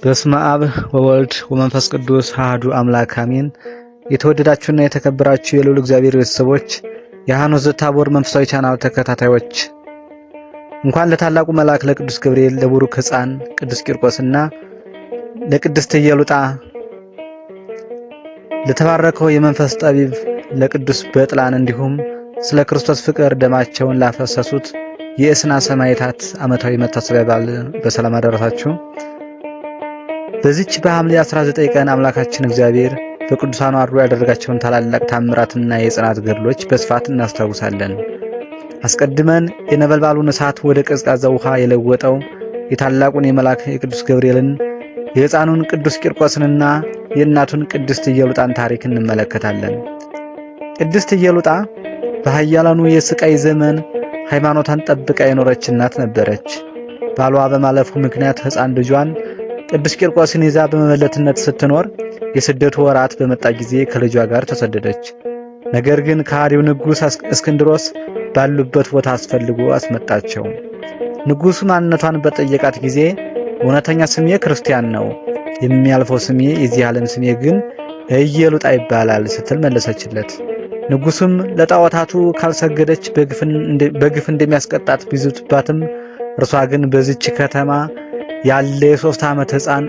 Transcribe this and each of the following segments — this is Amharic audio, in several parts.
በስመ አብ ወወልድ ወመንፈስ ቅዱስ አሐዱ አምላክ አሜን። የተወደዳችሁና የተከበራችሁ የልዑል እግዚአብሔር ቤተሰቦች፣ የሃኖስ ዘታቦር መንፈሳዊ ቻናል ተከታታዮች፣ እንኳን ለታላቁ መልአክ ለቅዱስ ገብርኤል፣ ለቡሩክ ሕፃን ቅዱስ ቂርቆስና ለቅድስት ኢየሉጣ፣ ለተባረከው የመንፈስ ጠቢብ ለቅዱስ በጥላን እንዲሁም ስለ ክርስቶስ ፍቅር ደማቸውን ላፈሰሱት የእስና ሰማዕታት ዓመታዊ መታሰቢያ በዓል በሰላም አደረሳችሁ። በዚች በሐምሌ 19 ቀን አምላካችን እግዚአብሔር በቅዱሳኑ አድሮ ያደረጋቸውን ታላላቅ ታምራትና የጽናት ገድሎች በስፋት እናስታውሳለን። አስቀድመን የነበልባሉን እሳት ወደ ቀዝቃዛ ውሃ የለወጠው የታላቁን የመልአክ የቅዱስ ገብርኤልን፣ የሕፃኑን ቅዱስ ቂርቆስንና የእናቱን ቅድስት ኢየሉጣን ታሪክ እንመለከታለን። ቅድስት ኢየሉጣ በኃያላኑ የስቃይ ዘመን ሃይማኖቷን ጠብቃ የኖረች እናት ነበረች። ባሏ በማለፉ ምክንያት ሕፃን ልጇን ቅዱስ ቂርቆስን ይዛ በመበለትነት ስትኖር የስደቱ ወራት በመጣ ጊዜ ከልጇ ጋር ተሰደደች። ነገር ግን ከሃዲው ንጉሥ እስክንድሮስ ባሉበት ቦታ አስፈልጎ አስመጣቸው። ንጉሡ ማንነቷን በጠየቃት ጊዜ እውነተኛ ስሜ ክርስቲያን ነው፣ የሚያልፈው ስሜ የዚህ ዓለም ስሜ ግን ኢየሉጣ ይባላል ስትል መለሰችለት። ንጉሡም ለጣዖታቱ ካልሰገደች በግፍ እንደሚያስቀጣት ቢዝትባትም እርሷ ግን በዚች ከተማ ያለ የ3 ዓመት ሕፃን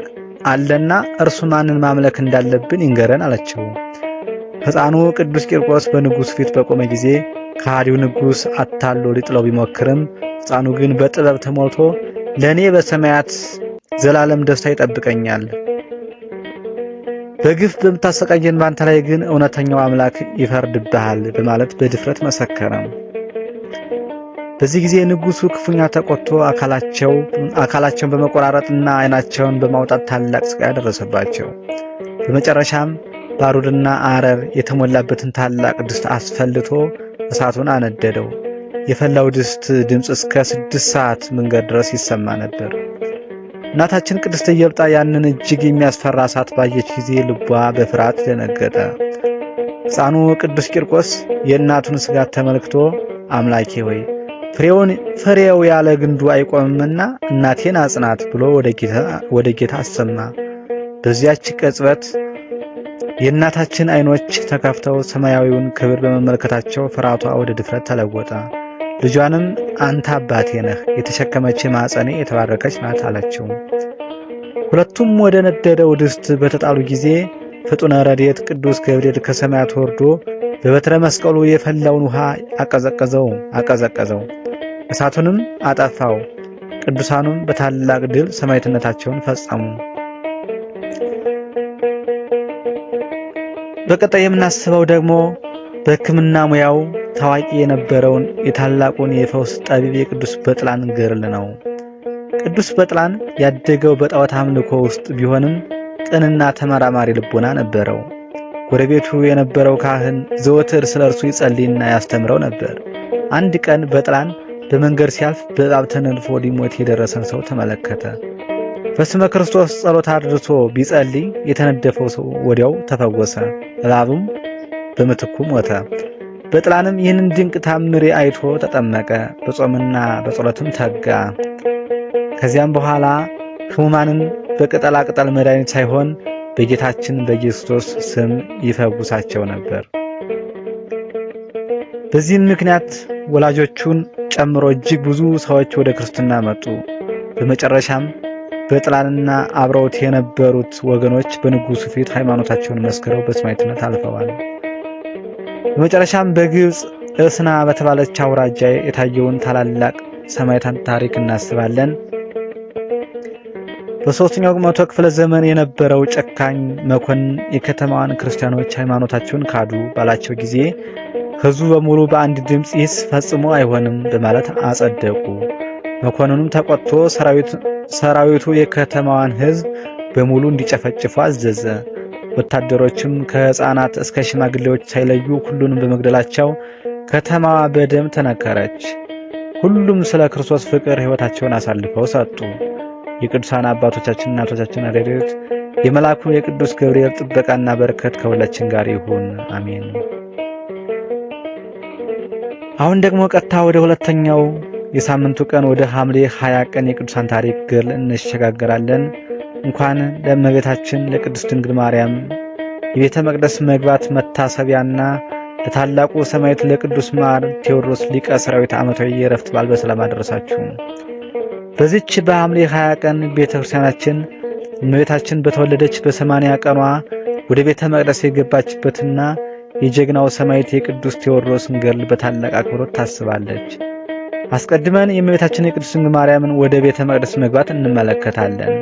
አለና እርሱ ማንን ማምለክ እንዳለብን ይንገረን አለችው። ሕፃኑ ቅዱስ ቂርቆስ በንጉሡ ፊት በቆመ ጊዜ ከሃዲው ንጉሥ አታሎ ሊጥለው ቢሞክርም ሕፃኑ ግን በጥበብ ተሞልቶ ለእኔ በሰማያት ዘላለም ደስታ ይጠብቀኛል፣ በግፍ በምታሰቃየን ባንተ ላይ ግን እውነተኛው አምላክ ይፈርድብሃል በማለት በድፍረት መሰከረ። በዚህ ጊዜ ንጉሡ ክፉኛ ተቆጥቶ አካላቸውን በመቆራረጥና ዓይናቸውን በማውጣት ታላቅ ስቃይ አደረሰባቸው። በመጨረሻም ባሩድና አረር የተሞላበትን ታላቅ ድስት አስፈልቶ እሳቱን አነደደው። የፈላው ድስት ድምፅ እስከ 6 ሰዓት መንገድ ድረስ ይሰማ ነበር። እናታችን ቅድስት ኢየሉጣ ያንን እጅግ የሚያስፈራ እሳት ባየች ጊዜ ልቧ በፍርሃት ደነገጠ። ሕፃኑ ቅዱስ ቂርቆስ የእናቱን ስጋት ተመልክቶ አምላኬ ሆይ፣ ፍሬውን ፍሬው ያለ ግንዱ አይቆምምና እናቴን አጽናት ብሎ ወደ ጌታ አሰማ። በዚያች ቅጽበት የእናታችን ዓይኖች ተከፍተው ሰማያዊውን ክብር በመመልከታቸው ፍርሃቷ ወደ ድፍረት ተለወጠ። ልጇንም አንተ አባቴ ነህ፣ የተሸከመች ማኅፀኔ የተባረከች ናት አለችው። ሁለቱም ወደ ነደደው ድስት በተጣሉ ጊዜ ፍጡነ ረድኤት ቅዱስ ገብርኤል ከሰማያት ወርዶ በበትረ መስቀሉ የፈላውን ውሃ አቀዘቀዘው፣ እሳቱንም አጠፋው። ቅዱሳኑም በታላቅ ድል ሰማዕትነታቸውን ፈጸሙ። በቀጣይ የምናስበው ደግሞ በሕክምና ሙያው ታዋቂ የነበረውን የታላቁን የፈውስ ጠቢብ የቅዱስ በጥላን ገድል ነው። ቅዱስ በጥላን ያደገው በጣዖት አምልኮ ውስጥ ቢሆንም ቅንና ተመራማሪ ልቦና ነበረው። ጎረቤቱ የነበረው ካህን ዘወትር ስለ እርሱ ይጸልይና ያስተምረው ነበር። አንድ ቀን በጥላን በመንገድ ሲያልፍ በእባብ ተነድፎ ሊሞት የደረሰን ሰው ተመለከተ። በስመ ክርስቶስ ጸሎት አድርሶ ቢጸልይ የተነደፈው ሰው ወዲያው ተፈወሰ፣ እባቡም በምትኩ ሞተ። በጥላንም ይህንን ድንቅ ታምር አይቶ ተጠመቀ፣ በጾምና በጸሎትም ተጋ። ከዚያም በኋላ ሕሙማንን በቅጠላ ቅጠል መድኃኒት ሳይሆን በጌታችን በኢየሱስ ክርስቶስ ስም ይፈውሳቸው ነበር። በዚህም ምክንያት ወላጆቹን ጨምሮ እጅግ ብዙ ሰዎች ወደ ክርስትና መጡ። በመጨረሻም በጥላንና አብረውት የነበሩት ወገኖች በንጉሱ ፊት ሃይማኖታቸውን መስክረው በሰማዕትነት አልፈዋል። በመጨረሻም በግብፅ እስና በተባለች አውራጃ የታየውን ታላላቅ ሰማዕታት ታሪክ እናስባለን። በ3ኛው መቶ ክፍለ ዘመን የነበረው ጨካኝ መኮንን የከተማዋን ክርስቲያኖች ሃይማኖታቸውን ካዱ ባላቸው ጊዜ ሕዝቡ በሙሉ በአንድ ድምፅ ይህስ ፈጽሞ አይሆንም በማለት አጸደቁ። መኮንኑም ተቆጥቶ ሰራዊቱ የከተማዋን ሕዝብ በሙሉ እንዲጨፈጭፉ አዘዘ። ወታደሮችም ከሕፃናት እስከ ሽማግሌዎች ሳይለዩ ሁሉንም በመግደላቸው ከተማዋ በደም ተነከረች። ሁሉም ስለ ክርስቶስ ፍቅር ሕይወታቸውን አሳልፈው ሰጡ። የቅዱሳን አባቶቻችንና እናቶቻችን ረድኤት፣ የመልአኩ የቅዱስ ገብርኤል ጥበቃና በረከት ከሁላችን ጋር ይሁን፣ አሜን። አሁን ደግሞ ቀጥታ ወደ ሁለተኛው የሳምንቱ ቀን ወደ ሐምሌ 20 ቀን የቅዱሳን ታሪክ ገድል እንሸጋገራለን። እንኳን ለእመቤታችን ለቅድስት ድንግል ማርያም የቤተ መቅደስ መግባት መታሰቢያና ለታላቁ ሰማዕት ለቅዱስ ማር ቴዎድሮስ ሊቀ ሠራዊት ዓመታዊ የዕረፍት በዓል በሰላም አደረሳችሁ። በዚች በሐምሌ 20 ቀን ቤተክርስቲያናችን እመቤታችን በተወለደች በ80 ቀኗ ወደ ቤተ መቅደስ የገባችበትና የጀግናው ሰማዕት የቅዱስ ቴዎድሮስን ገድል በታላቅ አክብሮት ታስባለች። አስቀድመን የእመቤታችን የቅድስት ድንግል ማርያምን ወደ ቤተ መቅደስ መግባት እንመለከታለን።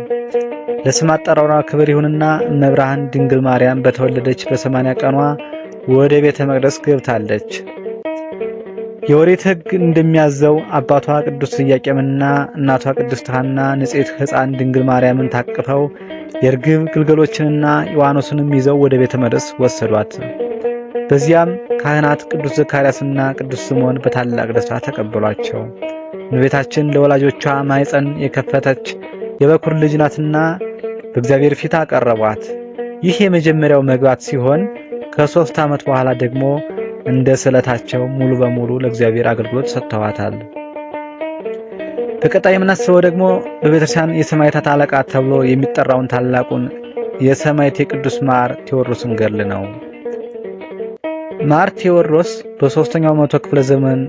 ለስም አጠራሯ ክብር ይሁንና እመብርሃን ድንግል ማርያም በተወለደች በ80 ቀኗ ወደ ቤተ መቅደስ ገብታለች። የኦሪት ሕግ እንደሚያዘው አባቷ ቅዱስ ኢያቄምና እናቷ ቅድስት ሐና ንጽሕት ሕፃን ድንግል ማርያምን ታቅፈው የርግብ ግልገሎችንና ዮሐንስንም ይዘው ወደ ቤተ መቅደስ ወሰዷት። በዚያም ካህናት ቅዱስ ዘካርያስና ቅዱስ ስምዖን በታላቅ ደስታ ተቀበሏቸው። እመቤታችን ለወላጆቿ ማኅፀን የከፈተች የበኩር ልጅ ናትና በእግዚአብሔር ፊት አቀረቧት። ይህ የመጀመሪያው መግባት ሲሆን ከ3 ዓመት በኋላ ደግሞ እንደ ስዕለታቸው ሙሉ በሙሉ ለእግዚአብሔር አገልግሎት ሰጥተዋታል። በቀጣይ የምናስበው ደግሞ በቤተክርስቲያን የሰማዕታት አለቃ ተብሎ የሚጠራውን ታላቁን የሰማዕት የቅዱስ ማር ቴዎድሮስን ገድል ነው። ማር ቴዎድሮስ በ3ኛው መቶ ክፍለ ዘመን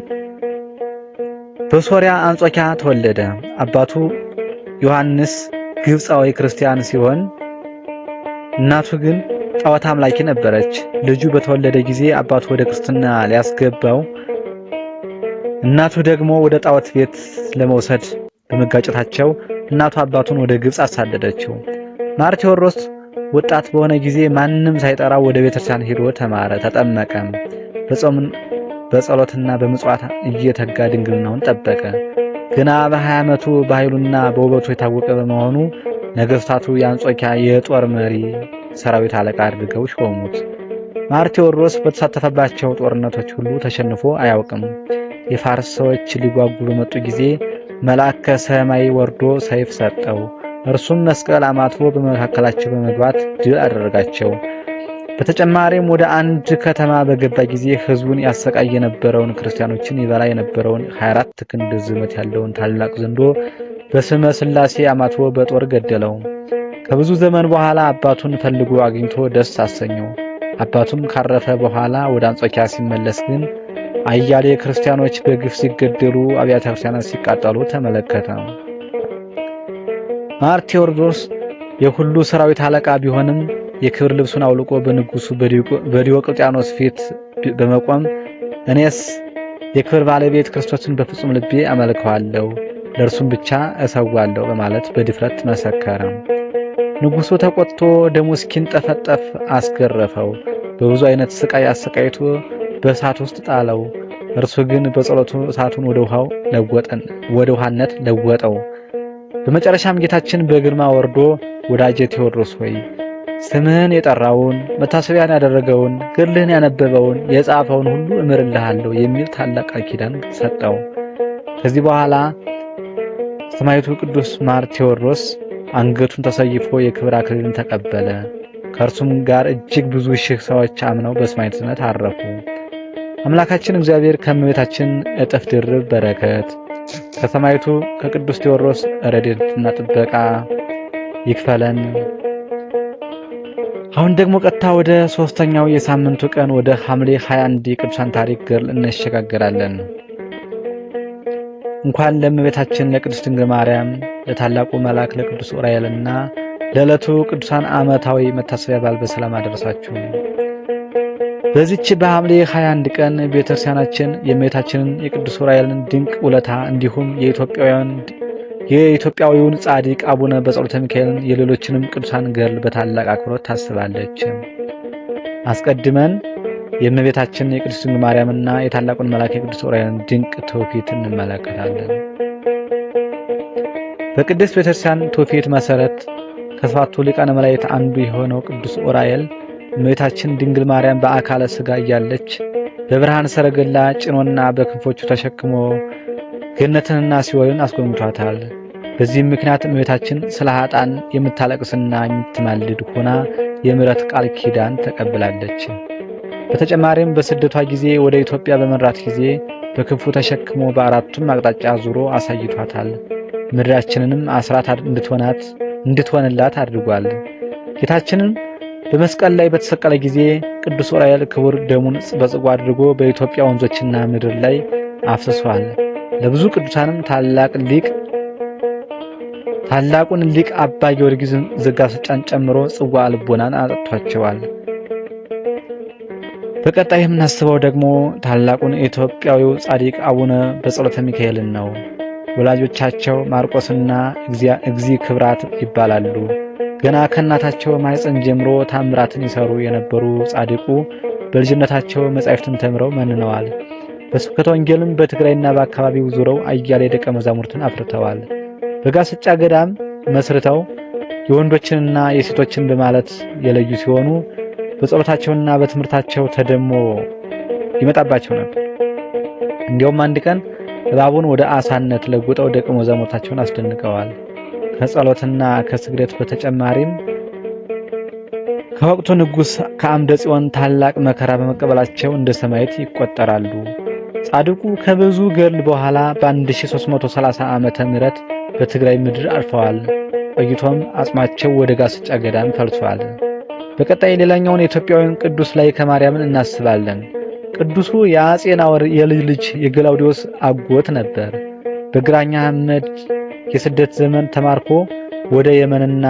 በሶሪያ አንጾኪያ ተወለደ። አባቱ ዮሐንስ ግብፃዊ ክርስቲያን ሲሆን እናቱ ግን ጣዖት አምላኪ ነበረች። ልጁ በተወለደ ጊዜ አባቱ ወደ ክርስትና ሊያስገባው፣ እናቱ ደግሞ ወደ ጣዖት ቤት ለመውሰድ በመጋጨታቸው እናቱ አባቱን ወደ ግብፅ አሳደደችው። ማር ቴዎድሮስ ወጣት በሆነ ጊዜ ማንም ሳይጠራው ወደ ቤተክርስቲያን ሄዶ ተማረ፣ ተጠመቀም። በጾም በጸሎትና በምጽዋት እየተጋ ድንግልናውን ጠበቀ። ገና በ20 ዓመቱ በኃይሉና በውበቱ የታወቀ በመሆኑ ነገስታቱ የአንጾኪያ የጦር መሪ ሰራዊት አለቃ አድርገው ሾሙት። ማር ቴዎድሮስ በተሳተፈባቸው ጦርነቶች ሁሉ ተሸንፎ አያውቅም። የፋርስ ሰዎች ሊጓጉ በመጡ ጊዜ መልአክ ከሰማይ ወርዶ ሰይፍ ሰጠው። እርሱም መስቀል አማትቦ በመካከላቸው በመግባት ድል አደረጋቸው። በተጨማሪም ወደ አንድ ከተማ በገባ ጊዜ ሕዝቡን ያሰቃይ የነበረውን ክርስቲያኖችን ይበላ የነበረውን 24 ክንድ ርዝመት ያለውን ታላቅ ዘንዶ በስመ ሥላሴ አማትቦ በጦር ገደለው። ከብዙ ዘመን በኋላ አባቱን ፈልጎ አግኝቶ ደስ አሰኘው። አባቱም ካረፈ በኋላ ወደ አንጾኪያ ሲመለስ ግን አያሌ ክርስቲያኖች በግፍ ሲገደሉ፣ አብያተ ክርስቲያናት ሲቃጠሉ ተመለከተ። ማር ቴዎድሮስ የሁሉ ሰራዊት አለቃ ቢሆንም የክብር ልብሱን አውልቆ በንጉሱ በዲዮቅልጥያኖስ ፊት በመቆም እኔስ የክብር ባለቤት ክርስቶስን በፍጹም ልቤ አመልከዋለሁ፣ ለእርሱም ብቻ እሰዋለሁ በማለት በድፍረት መሰከረ። ንጉሱ ተቆጥቶ ደሙ እስኪንጠፈጠፍ አስገረፈው። በብዙ አይነት ስቃይ አሰቃይቶ በእሳት ውስጥ ጣለው። እርሱ ግን በጸሎቱ እሳቱን ወደ ውሃነት ለወጠው። በመጨረሻም ጌታችን በግርማ ወርዶ ወዳጄ ቴዎድሮስ ሆይ ስምህን የጠራውን መታሰቢያን ያደረገውን ገድልህን ያነበበውን የጻፈውን ሁሉ እምርልሃለሁ የሚል ታላቅ ቃል ኪዳን ሰጠው። ከዚህ በኋላ ሰማዕቱ ቅዱስ ማር ቴዎድሮስ አንገቱን ተሰይፎ የክብር አክሊልን ተቀበለ። ከእርሱም ጋር እጅግ ብዙ ሺህ ሰዎች አምነው በሰማዕትነት አረፉ። አምላካችን እግዚአብሔር ከእመቤታችን እጥፍ ድርብ በረከት ከሰማዕቱ ከቅዱስ ቴዎድሮስ ረድኤትና ጥበቃ ይክፈለን። አሁን ደግሞ ቀጥታ ወደ ሶስተኛው የሳምንቱ ቀን ወደ ሐምሌ 21 የቅዱሳን ታሪክ ገድል እንሸጋገራለን። እንኳን ለእመቤታችን ለቅድስት ድንግል ማርያም ለታላቁ መልአክ ለቅዱስ ዑራኤልና ለዕለቱ ቅዱሳን ዓመታዊ መታሰቢያ በዓል በሰላም አደረሳችሁ። በዚች በሐምሌ 21 ቀን ቤተክርስቲያናችን የእመቤታችንን የቅዱስ ዑራኤልን ድንቅ ውለታ እንዲሁም የኢትዮጵያዊውን ጻድቅ አቡነ በጸሎተ ሚካኤልን የሌሎችንም ቅዱሳን ገድል በታላቅ አክብሮት ታስባለች። አስቀድመን የእመቤታችን የቅድስት ድንግል ማርያምና የታላቁን መልአክ የቅዱስ ዑራኤልን ድንቅ ትውፊት እንመለከታለን። በቅድስት ቤተክርስቲያን ትውፊት መሰረት ከሰባቱ ሊቃነ መላእክት አንዱ የሆነው ቅዱስ ዑራኤል እመቤታችን ድንግል ማርያም በአካለ ሥጋ እያለች በብርሃን ሰረገላ ጭኖና በክንፎቹ ተሸክሞ ገነትንና ሲኦልን አስጎብኝቷታል። በዚህም ምክንያት እመቤታችን ስለ ኃጥአን የምታለቅስና የምትማልድ ሆና የምሕረት ቃል ኪዳን ተቀብላለች። በተጨማሪም በስደቷ ጊዜ ወደ ኢትዮጵያ በመራት ጊዜ በክንፉ ተሸክሞ በአራቱም አቅጣጫ ዙሮ አሳይቷታል። ምድራችንንም አስራት እንድትሆናት እንድትሆንላት አድርጓል። ጌታችንም በመስቀል ላይ በተሰቀለ ጊዜ ቅዱስ ዑራኤል ክቡር ደሙን በጽዋ አድርጎ በኢትዮጵያ ወንዞችና ምድር ላይ አፍስሷል። ለብዙ ቅዱሳንም ታላቁን ሊቅ አባ ጊዮርጊስን ዘጋስጫን ጨምሮ ጽዋ ልቦናን አጠጥቷቸዋል። በቀጣይ የምናስበው ደግሞ ታላቁን ኢትዮጵያዊው ጻድቅ አቡነ በጸሎተ ሚካኤልን ነው። ወላጆቻቸው ማርቆስና እግዚ ክብራት ይባላሉ። ገና ከእናታቸው ማኅፀን ጀምሮ ታምራትን ይሰሩ የነበሩ ጻድቁ በልጅነታቸው መጻሕፍትን ተምረው መንነዋል። በስብከተ ወንጌልም በትግራይና በአካባቢው ዙረው አያሌ ደቀ መዛሙርትን አፍርተዋል። በጋስጫ ገዳም መስርተው የወንዶችንና የሴቶችን በማለት የለዩ ሲሆኑ በጸሎታቸውና በትምህርታቸው ተደሞ ይመጣባቸው ነበር። እንዲያውም አንድ ቀን እባቡን ወደ አሳነት ለውጠው ደቀ መዛሙርታቸውን አስደንቀዋል። ከጸሎትና ከስግደት በተጨማሪም ከወቅቱ ንጉሥ ከአምደ ጽዮን ታላቅ መከራ በመቀበላቸው እንደ ሰማዕት ይቆጠራሉ። ጻድቁ ከብዙ ገድል በኋላ በ1330 ዓመተ ምህረት በትግራይ ምድር አርፈዋል። ቆይቶም አጽማቸው ወደ ጋስጫ ገዳም ፈልሷል። በቀጣይ ሌላኛውን የኢትዮጵያዊውን ቅዱስ ላይከ ማርያምን እናስባለን። ቅዱሱ የአጼ ናዖድ የልጅ ልጅ የገላውዲዮስ አጎት ነበር። በግራኝ አህመድ የስደት ዘመን ተማርኮ ወደ የመንና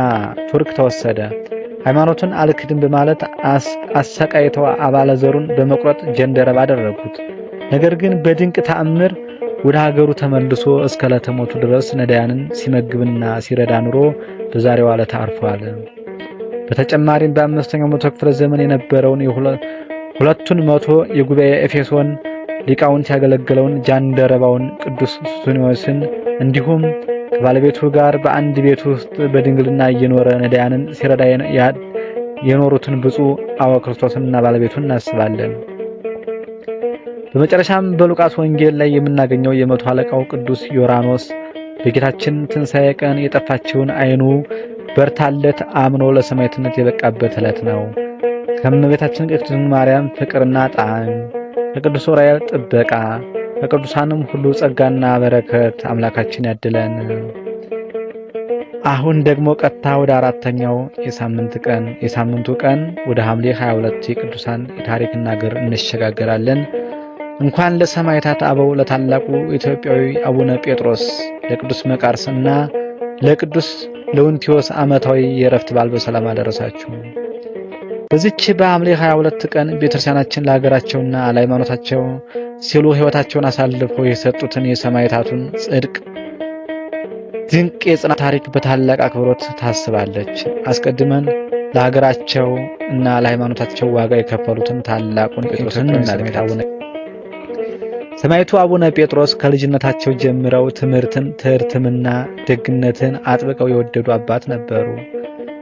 ቱርክ ተወሰደ። ሃይማኖቱን አልክድም በማለት አሰቃይተው አባለ ዘሩን በመቁረጥ ጀንደረባ አደረጉት። ነገር ግን በድንቅ ተአምር ወደ ሀገሩ ተመልሶ እስከ ዕለተ ሞቱ ድረስ ነዳያንን ሲመግብና ሲረዳ ኑሮ በዛሬው ዕለት አርፏል። በተጨማሪም በ5ኛው መቶ ክፍለ ዘመን የነበረውን 200 የጉባኤ ኤፌሶን ሊቃውንት ያገለገለውን ጃንደረባውን ቅዱስ ሱስንዮስን እንዲሁም ከባለቤቱ ጋር በአንድ ቤት ውስጥ በድንግልና እየኖረ ነዳያንን ሲረዳ የኖሩትን ብፁዕ አወ ክርስቶስንና ባለቤቱን እናስባለን። በመጨረሻም በሉቃስ ወንጌል ላይ የምናገኘው የመቶ አለቃው ቅዱስ ዮራኖስ በጌታችን ትንሣኤ ቀን የጠፋችውን ዓይኑ በርታለት አምኖ ለሰማዕትነት የበቃበት ዕለት ነው። ከእመቤታችን ቅድስት ድንግል ማርያም ፍቅርና ጣዕም፣ ከቅዱስ ዑራኤል ጥበቃ፣ ከቅዱሳንም ሁሉ ጸጋና በረከት አምላካችን ያድለን። አሁን ደግሞ ቀጥታ ወደ አራተኛው የሳምንቱ ቀን ወደ ሐምሌ 22 የቅዱሳን የታሪክና ሀገር እንሸጋገራለን። እንኳን ለሰማዕታት አበው ለታላቁ ኢትዮጵያዊ አቡነ ጴጥሮስ፣ ለቅዱስ መቃርስና ለቅዱስ ለውንቲዮስ ዓመታዊ የእረፍት በዓል በሰላም አደረሳችሁ። በዚች በሐምሌ 22 ቀን ቤተክርስቲያናችን ለሀገራቸውና ለሃይማኖታቸው ሲሉ ሕይወታቸውን አሳልፈው የሰጡትን የሰማዕታቱን ጽድቅ ድንቅ የጽናት ታሪክ በታላቅ አክብሮት ታስባለች። አስቀድመን ለሀገራቸው እና ለሃይማኖታቸው ዋጋ የከፈሉትን ታላቁን ጴጥሮስን እንመልከት። ሰማዕቱ አቡነ ጴጥሮስ ከልጅነታቸው ጀምረው ትምህርትን፣ ትሕትናና ደግነትን አጥብቀው የወደዱ አባት ነበሩ።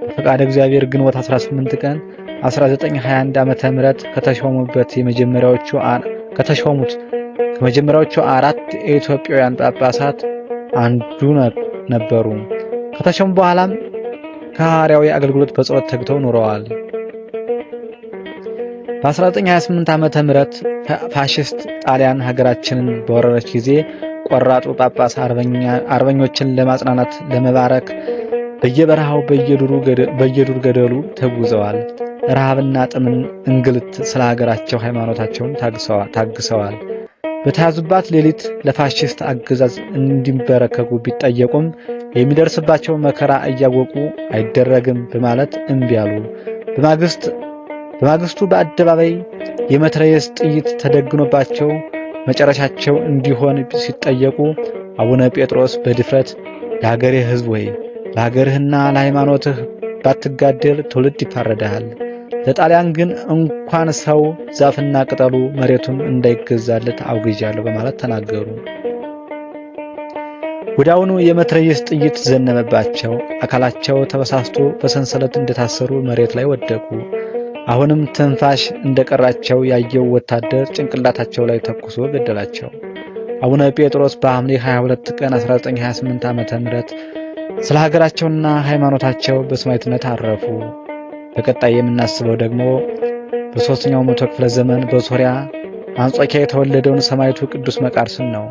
በፈቃደ እግዚአብሔር ግንቦት 18 ቀን 1921 ዓመተ ምህረት ከተሾሙት ከመጀመሪያዎቹ አራት የኢትዮጵያውያን ጳጳሳት አንዱ ነበሩ። ከተሾሙ በኋላም ከሐዋርያዊ አገልግሎት በጸሎት ተግተው ኖረዋል። በ1928 ዓመተ ምህረት ፋሽስት ጣሊያን ሀገራችንን በወረረች ጊዜ ቆራጡ ጳጳስ አርበኞችን ለማጽናናት ለመባረክ በየበረሃው በየዱር ገደሉ ተጉዘዋል። ረሃብና ጥምን፣ እንግልት ስለ ሀገራቸው ሃይማኖታቸውን ታግሰዋል። በተያዙባት ሌሊት ለፋሽስት አገዛዝ እንዲንበረከኩ ቢጠየቁም የሚደርስባቸው መከራ እያወቁ አይደረግም በማለት እምቢ አሉ። በማግስቱ በአደባባይ የመትረየስ ጥይት ተደግኖባቸው መጨረሻቸው እንዲሆን ሲጠየቁ አቡነ ጴጥሮስ በድፍረት ለሀገርህ ሕዝብ ወይ ለሀገርህና ለሃይማኖትህ ባትጋደል ትውልድ ይፋረድሃል። ለጣሊያን ግን እንኳን ሰው ዛፍና ቅጠሉ መሬቱም እንዳይገዛለት አውግዣለሁ በማለት ተናገሩ። ወዲያውኑ የመትረየስ ጥይት ዘነበባቸው። አካላቸው ተበሳስቶ በሰንሰለት እንደታሰሩ መሬት ላይ ወደቁ። አሁንም ትንፋሽ እንደቀራቸው ያየው ወታደር ጭንቅላታቸው ላይ ተኩሶ ገደላቸው። አቡነ ጴጥሮስ በሐምሌ 22 ቀን 1928 ዓመተ ምህረት ስለ ሀገራቸውና ሃይማኖታቸው በሰማዕትነት አረፉ። በቀጣይ የምናስበው ደግሞ በ3ኛው መቶ ክፍለ ዘመን በሶሪያ አንጾኪያ የተወለደውን ሰማዕቱ ቅዱስ መቃርስን ነው።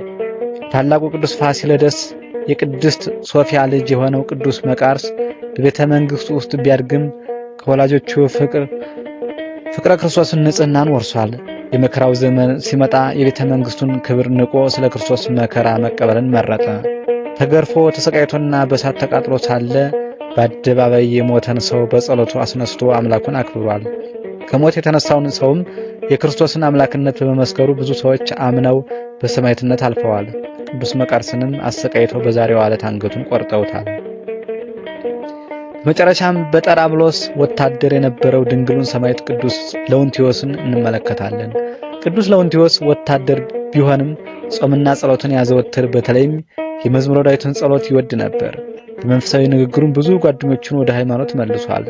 ታላቁ ቅዱስ ፋሲለደስ የቅድስት ሶፊያ ልጅ የሆነው ቅዱስ መቃርስ በቤተ መንግሥቱ ውስጥ ቢያድግም ከወላጆቹ ፍቅረ ክርስቶስን ንጽሕናን ወርሷል። የመከራው ዘመን ሲመጣ የቤተ መንግሥቱን ክብር ንቆ ስለ ክርስቶስ መከራ መቀበልን መረጠ። ተገርፎ ተሰቃይቶና በእሳት ተቃጥሎ ሳለ በአደባባይ የሞተን ሰው በጸሎቱ አስነስቶ አምላኩን አክብሯል። ከሞት የተነሳውን ሰውም የክርስቶስን አምላክነት በመመስከሩ ብዙ ሰዎች አምነው በሰማዕትነት አልፈዋል። ቅዱስ መቃርስንም አሰቃይተው በዛሬው ዕለት አንገቱን ቆርጠውታል። በመጨረሻም በጠራብሎስ ወታደር የነበረው ድንግሉን ሰማዕት ቅዱስ ለውንቲዮስን እንመለከታለን። ቅዱስ ለውንቲዮስ ወታደር ቢሆንም ጾምና ጸሎትን ያዘወትር፣ በተለይም የመዝሙረ ዳዊትን ጸሎት ይወድ ነበር። በመንፈሳዊ ንግግሩም ብዙ ጓደኞቹን ወደ ሃይማኖት መልሷል።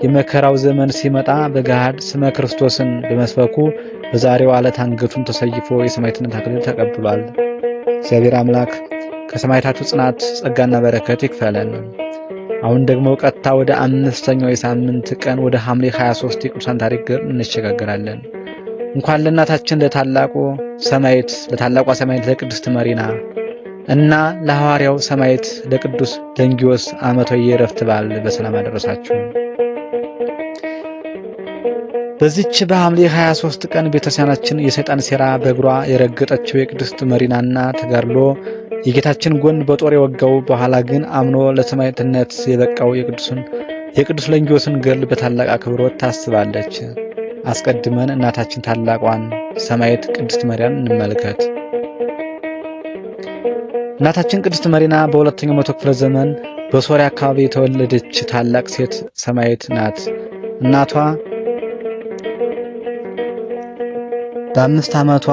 የመከራው ዘመን ሲመጣ በገሃድ ስመ ክርስቶስን በመስበኩ በዛሬው ዕለት አንገቱን ተሰይፎ የሰማዕትነት አክሊል ተቀብሏል። እግዚአብሔር አምላክ ከሰማዕታቱ ጽናት ጸጋና በረከት ይክፈለን። አሁን ደግሞ ቀጥታ ወደ አምስተኛው የሳምንት ቀን ወደ ሐምሌ 23 የቅዱሳን ታሪክ እንሸጋገራለን። እንኳን ለእናታችን ለታላቁ ሰማዕት ለታላቋ ሰማዕት ለቅድስት መሪና እና ለሐዋርያው ሰማዕት ለቅዱስ ለንጊዮስ ዓመታዊ የዕረፍት በዓል በሰላም አደረሳችሁ። በዚች በሐምሌ 23 ቀን ቤተክርስቲያናችን የሰይጣን ሴራ በእግሯ የረገጠችው የቅድስት መሪናና ተጋድሎ የጌታችን ጎን በጦር የወጋው በኋላ ግን አምኖ ለሰማዕትነት የበቃው የቅዱስ ለንጊዮስን ገድል በታላቅ አክብሮት ታስባለች። አስቀድመን እናታችን ታላቋን ሰማዕት ቅድስት መሪናን እንመልከት። እናታችን ቅድስት መሪና በሁለተኛው መቶ ክፍለ ዘመን በሶሪያ አካባቢ የተወለደች ታላቅ ሴት ሰማዕት ናት። እናቷ በ5 ዓመቷ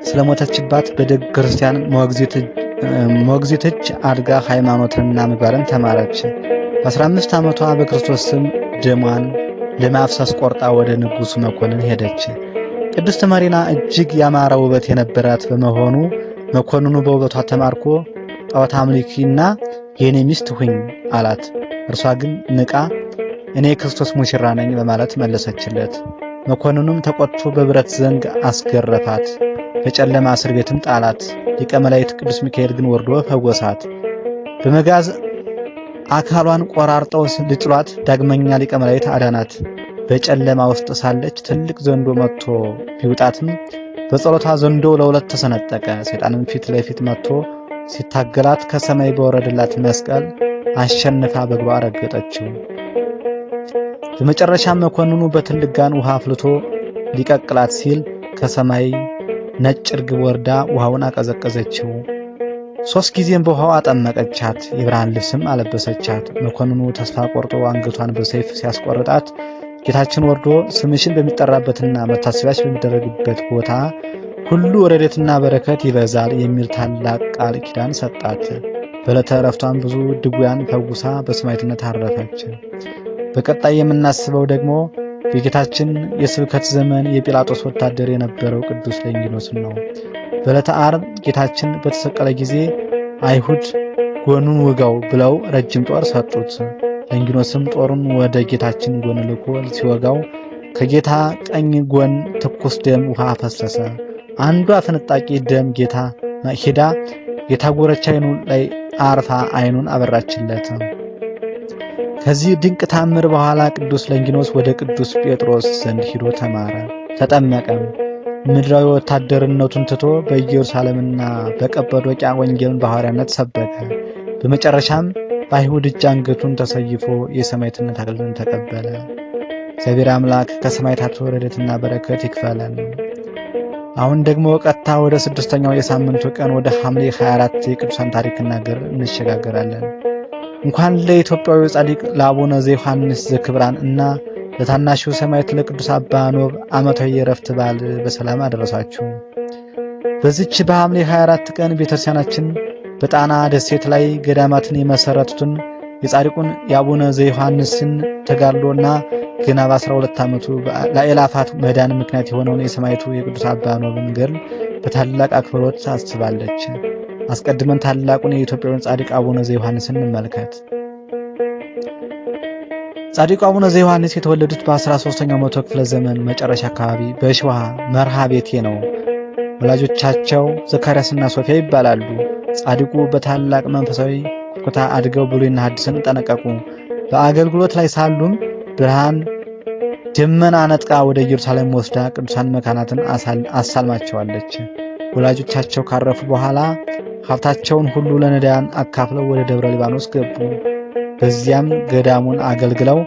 ስለሞተችባት በደግ ክርስቲያን ሞግዚት እጅ አድጋ ሃይማኖትንና ምግባርን ተማረች። በ15 ዓመቷ በክርስቶስ ስም ደሟን ለማፍሰስ ቆርጣ ወደ ንጉሡ መኮንን ሄደች። ቅድስት መሪና እጅግ ያማረ ውበት የነበራት በመሆኑ መኮንኑ በውበቷ ተማርኮ ጣዖት አምልኪና የኔ ሚስት ሁኝ አላት። እርሷ ግን ንቃ እኔ የክርስቶስ ሙሽራ ነኝ በማለት መለሰችለት። መኮንኑም ተቆጥቶ በብረት ዘንግ አስገረፋት፣ በጨለማ እስር ቤትም ጣላት። ሊቀ መላእክት ቅዱስ ሚካኤል ግን ወርዶ ፈወሳት። በመጋዝ አካሏን ቆራርጠው ሊጥሏት ዳግመኛ ሊቀ መላእክት አዳናት። በጨለማ ውስጥ ሳለች ትልቅ ዘንዶ መጥቶ ቢውጣትም በጸሎቷ ዘንዶ ለሁለት ተሰነጠቀ። ሰይጣንም ፊት ለፊት መጥቶ ሲታገላት ከሰማይ በወረደላት መስቀል አሸንፋ በእግሯ ረገጠችው። በመጨረሻም መኮንኑ በትልቅ ጋን ውሃ አፍልቶ ሊቀቅላት ሲል ከሰማይ ነጭ እርግብ ወርዳ ውሃውን አቀዘቀዘችው። 3 ጊዜም በውሃው አጠመቀቻት፣ የብርሃን ልብስም አለበሰቻት። መኮንኑ ተስፋ ቆርጦ አንገቷን በሰይፍ ሲያስቆርጣት ጌታችን ወርዶ ስምሽን በሚጠራበትና መታሰቢያሽ በሚደረግበት ቦታ ሁሉ ረድኤትና በረከት ይበዛል የሚል ታላቅ ቃል ኪዳን ሰጣት። በዕለተ ዕረፍቷም ብዙ ድውያን ፈውሳ በሰማዕትነት አረፈች። በቀጣይ የምናስበው ደግሞ የጌታችን የስብከት ዘመን የጲላጦስ ወታደር የነበረው ቅዱስ ለንጊኖስን ነው። በዕለተ ዓርብ ጌታችን በተሰቀለ ጊዜ አይሁድ ጎኑን ውጋው ብለው ረጅም ጦር ሰጡት። ለንጊኖስም ጦሩን ወደ ጌታችን ጎን ልኮ ሲወጋው ከጌታ ቀኝ ጎን ትኩስ ደም ውሃ ፈሰሰ። አንዷ ፍንጣቂ ደም ጌታ ሄዳ የታጎረች ዓይኑ ላይ አርፋ ዓይኑን አበራችለት። ከዚህ ድንቅ ታምር በኋላ ቅዱስ ለንጊኖስ ወደ ቅዱስ ጴጥሮስ ዘንድ ሂዶ ተማረ፣ ተጠመቀም። ምድራዊ ወታደርነቱን ትቶ በኢየሩሳሌምና በቀጰዶቅያ ወንጌልን በሐዋርያነት ሰበከ። በመጨረሻም በአይሁድ እጅ አንገቱን ተሰይፎ የሰማዕትነት አክሊልን ተቀበለ። እግዚአብሔር አምላክ ከሰማዕታቱ ረድኤትና በረከት ይክፈለን። አሁን ደግሞ ቀጥታ ወደ ስድስተኛው የሳምንቱ ቀን ወደ ሐምሌ 24 የቅዱሳን ታሪክና ገድል እንሸጋገራለን። እንኳን ለኢትዮጵያዊ ጻድቅ ለአቡነ ዘዮሐንስ ዘክብራን እና ለታናሹ ሰማዕት ለቅዱስ አባ ኖብ ዓመታዊ የዕረፍት በዓል በሰላም አደረሳችሁ። በዚች በሐምሌ 24 ቀን ቤተክርስቲያናችን በጣና ደሴት ላይ ገዳማትን የመሰረቱትን የጻድቁን የአቡነ ዘዮሐንስን ተጋድሎና ገና በ12 ዓመቱ ለአእላፋት መዳን ምክንያት የሆነውን የሰማዕቱ የቅዱስ አባ ኖብን ገድል በታላቅ አክብሮት ታስባለች። አስቀድመን ታላቁን የኢትዮጵያውን ጻድቅ አቡነ ዘዮሐንስን እንመልከት። ጻድቁ አቡነ ዘዮሐንስ የተወለዱት በ13ኛው መቶ ክፍለ ዘመን መጨረሻ አካባቢ በሸዋ መርሃ ቤቴ ነው። ወላጆቻቸው ዘካርያስና ሶፊያ ይባላሉ። ጻድቁ በታላቅ መንፈሳዊ ኩታ አድገው ብሉይና ሐዲስን ጠነቀቁ። በአገልግሎት ላይ ሳሉም ብርሃን ደመና ነጥቃ ወደ ኢየሩሳሌም ወስዳ ቅዱሳን መካናትን አሳልማቸዋለች። ወላጆቻቸው ካረፉ በኋላ ሀብታቸውን ሁሉ ለነዳያን አካፍለው ወደ ደብረ ሊባኖስ ገቡ። በዚያም ገዳሙን አገልግለው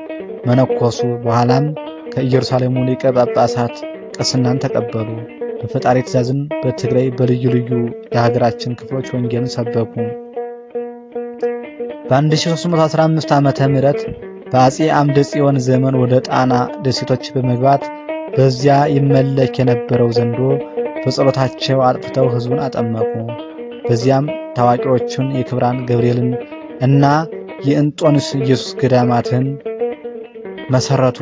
መነኮሱ። በኋላም ከኢየሩሳሌሙ ሊቀ ጳጳሳት ቅስናን ተቀበሉ። በፈጣሪ ትእዛዝም በትግራይ በልዩ ልዩ የሀገራችን ክፍሎች ወንጌልን ሰበኩ። በ1315 ዓመተ ምህረት በአጼ አምደ ጽዮን ዘመን ወደ ጣና ደሴቶች በመግባት በዚያ ይመለክ የነበረው ዘንዶ በጸሎታቸው አጥፍተው ሕዝቡን አጠመቁ። በዚያም ታዋቂዎቹን የክብራን ገብርኤልን እና የእንጦንስ ኢየሱስ ገዳማትን መሰረቱ።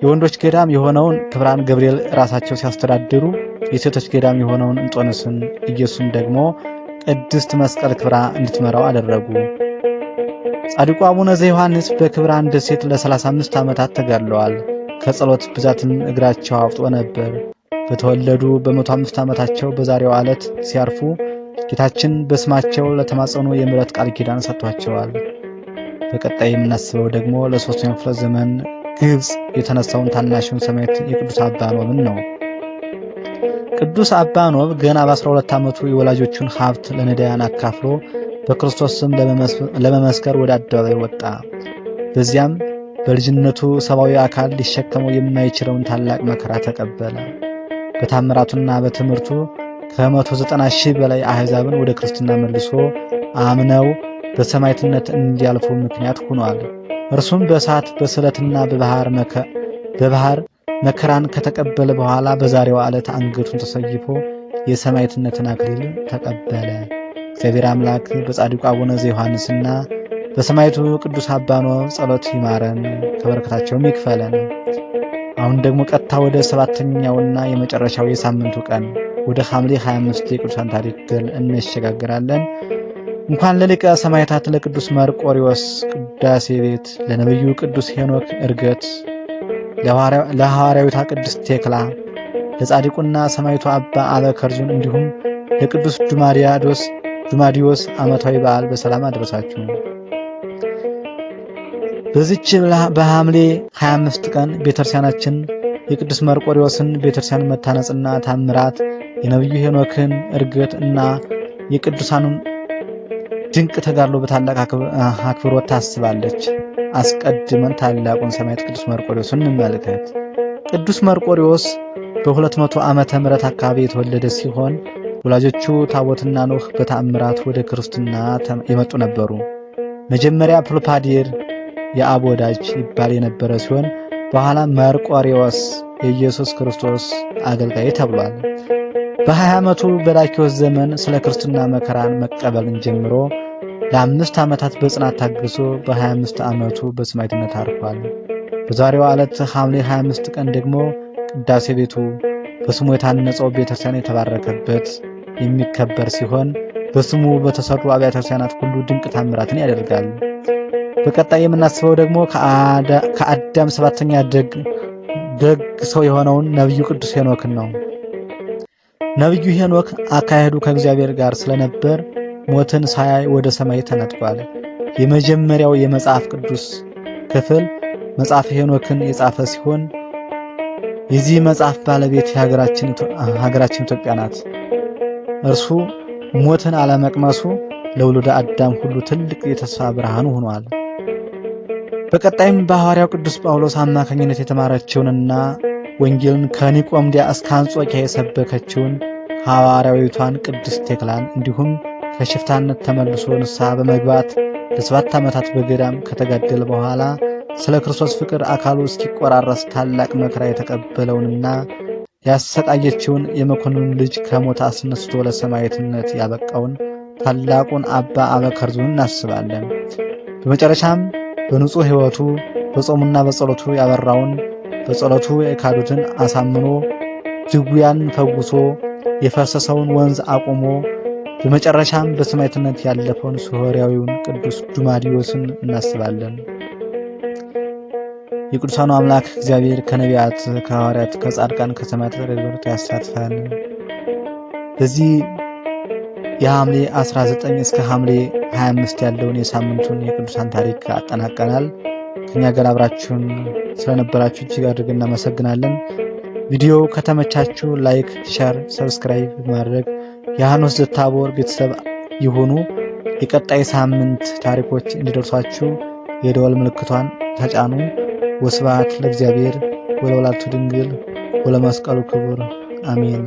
የወንዶች ገዳም የሆነውን ክብራን ገብርኤል ራሳቸው ሲያስተዳድሩ፣ የሴቶች ገዳም የሆነውን እንጦንስን ኢየሱስን ደግሞ ቅድስት መስቀል ክብራ እንድትመራው አደረጉ። ጻድቁ አቡነ ዘዮሐንስ በክብራን ደሴት ለ35 ዓመታት ተጋድለዋል። ከጸሎት ብዛትም እግራቸው አብጦ ነበር። በተወለዱ በ105 ዓመታቸው በዛሬው ዕለት ሲያርፉ ጌታችን በስማቸው ለተማጸኑ የምሕረት ቃል ኪዳን ሰጥቷቸዋል። በቀጣይ የምናስበው ደግሞ ለሶስተኛው ክፍለ ዘመን ግብጽ የተነሳውን ታናሹን ሰማዕት የቅዱስ አባ ኖብን ነው። ቅዱስ አባ ኖብ ገና በ12 ዓመቱ የወላጆቹን ሀብት ለነዳያን አካፍሎ በክርስቶስ ስም ለመመስከር ወደ አደባባይ ወጣ። በዚያም በልጅነቱ ሰብአዊ አካል ሊሸከመው የማይችለውን ታላቅ መከራ ተቀበለ። በታምራቱና በትምህርቱ ከ190,000 በላይ አሕዛብን ወደ ክርስትና መልሶ አምነው በሰማዕትነት እንዲያልፉ ምክንያት ሆኗል። እርሱም በእሳት በስለትና በባህር መከራን ከተቀበለ በኋላ በዛሬዋ ዕለት አንገቱን ተሰይፎ የሰማዕትነትን አክሊል ተቀበለ። እግዚአብሔር አምላክ በጻድቁ አቡነ ዘዮሐንስና በሰማዕቱ ቅዱስ አባ ኖብ ጸሎት ይማረን፣ ከበረከታቸውም ይክፈለን። አሁን ደግሞ ቀጥታ ወደ ሰባተኛውና የመጨረሻው የሳምንቱ ቀን ወደ ሐምሌ 25 የቅዱሳን ታሪክ ገል እንሸጋግራለን። እንኳን ለሊቀ ሰማዕታት ለቅዱስ መርቆሪዎስ ቅዳሴ ቤት፣ ለነቢዩ ቅዱስ ሄኖክ ዕርገት፣ ለሐዋርያዊቷ ቅድስት ቴክላ፣ ለጻድቁና ሰማዕቱ አባ አበከርዙን እንዲሁም ለቅዱስ ዱማዲዮስ ዓመታዊ በዓል በሰላም አደረሳችሁ። በዚች በሐምሌ 25 ቀን ቤተክርስቲያናችን የቅዱስ መርቆሪዎስን ቤተክርስቲያን መታነጽና ታምራት፣ የነቢዩ ሄኖክን ዕርገት እና የቅዱሳኑን ድንቅ ተጋድሎ በታላቅ አክብሮት ታስባለች። አስቀድመን ታላቁን ሰማዕት ቅዱስ መርቆሪዎስን እንመልከት። ቅዱስ መርቆሪዎስ በ200 ዓመተ ምህረት አካባቢ የተወለደ ሲሆን ወላጆቹ ታቦትና ኖህ በተአምራት ወደ ክርስትና የመጡ ነበሩ። መጀመሪያ ፕሎፓዴር የአብ ወዳጅ ይባል የነበረ ሲሆን በኋላ መርቆሪዎስ የኢየሱስ ክርስቶስ አገልጋይ ተብሏል። በ20 ዓመቱ በላኪዎስ ዘመን ስለ ክርስትና መከራን መቀበልን ጀምሮ ለ5 ዓመታት በጽናት ታግሶ በ25 ዓመቱ በሰማዕትነት አርፏል። በዛሬዋ ዕለት ሐምሌ 25 ቀን ደግሞ ቅዳሴ ቤቱ በስሙ የታነጸው ቤተክርስቲያን የተባረከበት የሚከበር ሲሆን በስሙ በተሰሩ አብያተ ክርስቲያናት ሁሉ ድንቅ ታምራትን ያደርጋል። በቀጣይ የምናስበው ደግሞ ከአዳም ሰባተኛ ደግ ሰው የሆነውን ነቢዩ ቅዱስ ሄኖክን ነው። ነቢዩ ሄኖክ አካሄዱ ከእግዚአብሔር ጋር ስለነበር ሞትን ሳያይ ወደ ሰማይ ተነጥቋል። የመጀመሪያው የመጽሐፍ ቅዱስ ክፍል መጽሐፈ ሄኖክን የጻፈ ሲሆን የዚህ መጽሐፍ ባለቤት የሀገራችን ኢትዮጵያ ናት። እርሱ ሞትን አለመቅመሱ ለውሉደ አዳም ሁሉ ትልቅ የተስፋ ብርሃን ሆኗል። በቀጣይም በሐዋርያው ቅዱስ ጳውሎስ አማካኝነት የተማረችውንና ወንጌልን ከኒቆምዲያ እስከ አንጾኪያ የሰበከችውን ሐዋርያዊቷን ቅድስት ቴክላን እንዲሁም ከሽፍታነት ተመልሶ ንስሐ በመግባት ለ7 ዓመታት በገዳም ከተጋደለ በኋላ ስለ ክርስቶስ ፍቅር አካሉ እስኪቆራረስ ታላቅ መከራ የተቀበለውንና ያሰቃየችውን የመኮንኑን ልጅ ከሞት አስነስቶ ለሰማዕትነት ያበቃውን ታላቁን አባ አበከርዙን እናስባለን። በመጨረሻም በንጹሕ ሕይወቱ በጾሙና በጸሎቱ ያበራውን በጸሎቱ የካዱትን አሳምኖ ድውያን ፈውሶ የፈሰሰውን ወንዝ አቁሞ በመጨረሻም በሰማዕትነት ያለፈውን ሶርያዊውን ቅዱስ ዱማዲዮስን እናስባለን። የቅዱሳኑ አምላክ እግዚአብሔር ከነቢያት፣ ከሐዋርያት፣ ከጻድቃን፣ ከሰማዕታት ረድኤት ያሳትፈን። በዚህ የሐምሌ 19 እስከ ሐምሌ 25 ያለውን የሳምንቱን የቅዱሳን ታሪክ አጠናቀናል። ከኛ ጋር አብራችሁን ስለነበራችሁ እጅግ አድርገን እናመሰግናለን። ቪዲዮው ከተመቻችሁ like፣ share፣ subscribe በማድረግ የሃኖስ ዘታቦር ቤተሰብ ይሁኑ። የቀጣይ ሳምንት ታሪኮች እንዲደርሷችሁ የደወል ምልክቷን ተጫኑ። ወስብሐት ለእግዚአብሔር ወለወላዲቱ ድንግል ወለመስቀሉ ክቡር አሜን።